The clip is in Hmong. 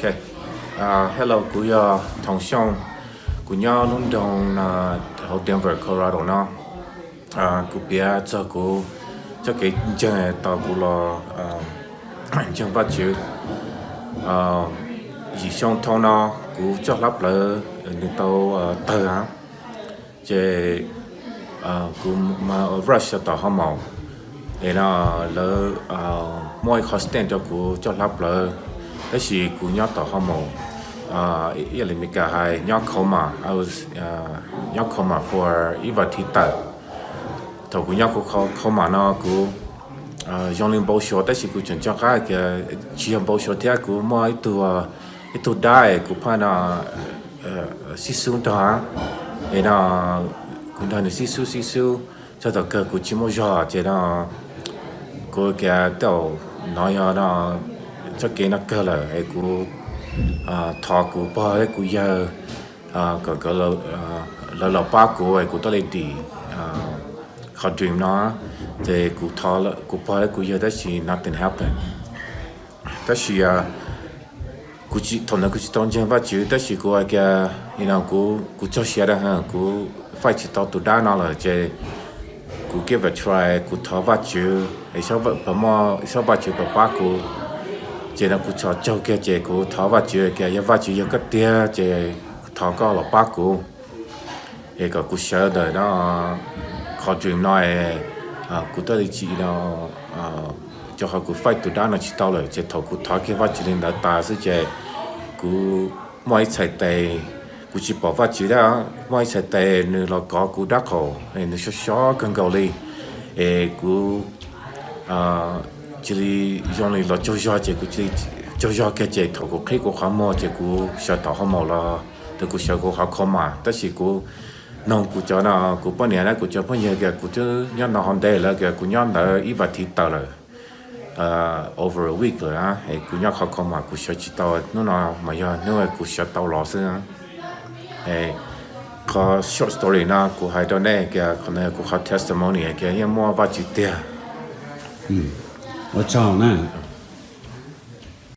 Ok. Hello, kuv yog Thoom Xyooj. Kuv nyob lub nroog hauv Denver, Colorado no. Kuv piav txog kuv txoj kev ntseeg tau kuv los ntseeg Vajtswv. Yim xyoo dhau no kuv coj hlab plawv nws tau tawg, ces kuv mas rush tom hoo maum, es no lawv muab ib qho stent rau kuv coj hlab plawv, tab sis kuv nyob tom hoo maum, ib yam li Meskas hais nyob coma, nyob coma for ib vas thiv tawm. Thaum kuv nyob coma no kuv zoo li npau suav, tab sis kuv tseem nco qab tias tsis yog npau suav thiab. Kuv muaj ib tug dab es kuv phaj no sib xub nrog, es no kuv nrog nws sib xub sib xub txog thaum kawg kuv tsis muaj zog, ces no kuv tias tej zaum no yog no txoj kev no kawg lawm, es kuv thov kuv pog thiab kuv yawg kom lawv los pab kuv es kuv tuaj li dim qhov dream no. Ces kuv pog thiab kuv yawg, tab sis nothing happen. Tab sis kuv thaum ntawd kuv tsis tau ntseeg Vajtswv, tab sis kuv hais tias, no kuv txog siav da, kuv fight tsis tau tus dab no lawm, ces kuv give a try, kuv thov Vajtswv, xyov Vajtswv puas pab kuv. Ces no kuv txhos caug kiag ces kuv thov Vajtswv tias yog Vajtswv yog koj tiag ces thov koj los pab kuv, es kom kuv sawv ntawm no qhov dream no, kuv tuaj li tsis no, rau qhov kuv fight tus dab no tsis tau lawm. Ces thaum kuv thov kiag Vajtswv li ntawd tas xwb ces kuv muaj ib txhais tes, kuv tsis pom Vajtswv thiab, muaj ib txhais tes nws los kov kuv dab qhaum, nws sov sov kawg nkaus li, es kuv cia li zoo li los tsaug zog, ces kuv cia li tsaug zog kiag, ces thaum kuv qhib kuv qhov muag ces kuv sawv tom hoo maum los, ces kuv sawv kuv qhov coma, tab sis kuv noog kuv cov no, kuv poj niam thiab kuv cov phooj ywg tias kuv twb nyob no hov ntev lawm, tias kuv nyob ntawd ib vas thiv tawm lawm, over a week lawm, es kuv nyob qhov coma kuv sawv tsis tau, hnub no mas yog hnub kuv sawv tau los xwb. Qhov short story no kuv hais rau nej tias qhov no kuv qhov testimony tias yeej muaj Vajtswv tiag. Ua tsaug na.